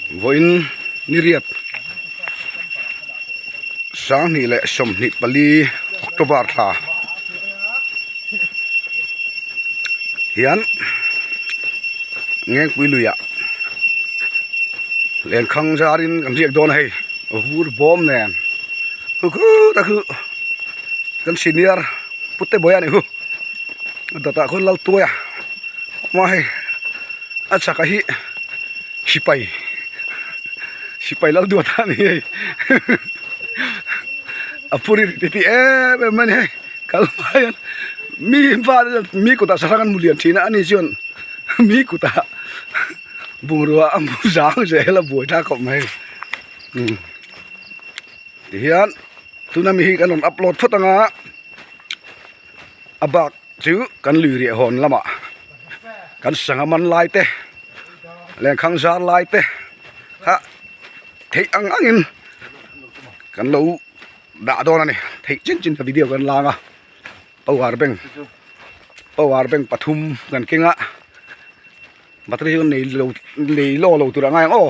Vawiin niriat sanghnih leh 24 October thla hian Ngengpui luiah lenkhang zarin kan riak dawn a hei vur bawm nen khu khut a khu kan senior pute bawi a nih khu dawtah khuan Laltuaia awm a hei a chhakah hi. Sipai sipai lal duat a ni hei a puri ti ti em em mai a ni hei kal hma hian mi va mi kutah sahrang an hmu lian thin a ani chuan mi kutah bungrua a hmu zang zel a buai thlak khawp mai umm tihian tuna mi hi kan rawn upload phawt anga a bak chu kan lui riah hawn lamah kan sangha man lai te lenkhang zar lai te kha theih ang angin kan lo dah dawn a ni theih chin chin video kan lang a power bank power bank pathum kan keng a battery chu nei lo nei law lo tur a ngai ang aw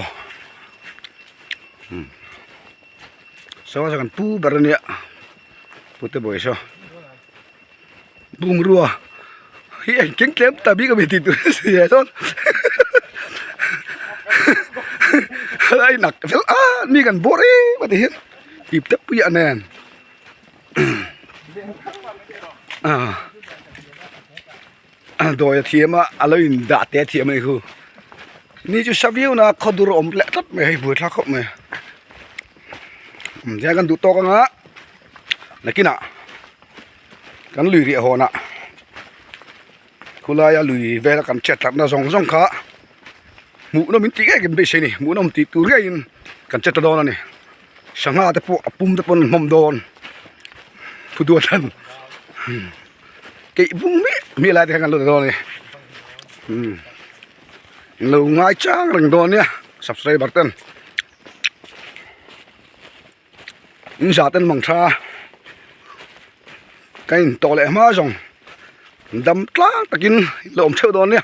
saw kan pu ber a nia pute bawih saw. Bungrua hi eng keng tlem ta bik a mi tih tur a si e chuan a inak fel a mi kan bawr em a ti hian ip te pui a nen a dawi a thiam a a lo in dah te a thiam a ni khu ni chu sa viau na khaw dur a awm leh tlat mai hei buaithlak khawp mai tihian kan duh tawk anga nakinah kan lui riah hawnah khulaia lui vela kan chet tlatna zawng zawng kha hmuh nawm in tih ngei kan beisei a ni hmuh nawm tih tur ngeiin kan che ta dawn a ni sangha te pawh a pum te pawn an hmawm dawn thu duat an keih bung miah miah lai te khan kan lut ta dawn a ni umm lo ngai chang reng dawn nia subscriber ten. In zah ten mang tha ka in tawh leh hma zawng dam tlang takin in la awm theuh dawn nia.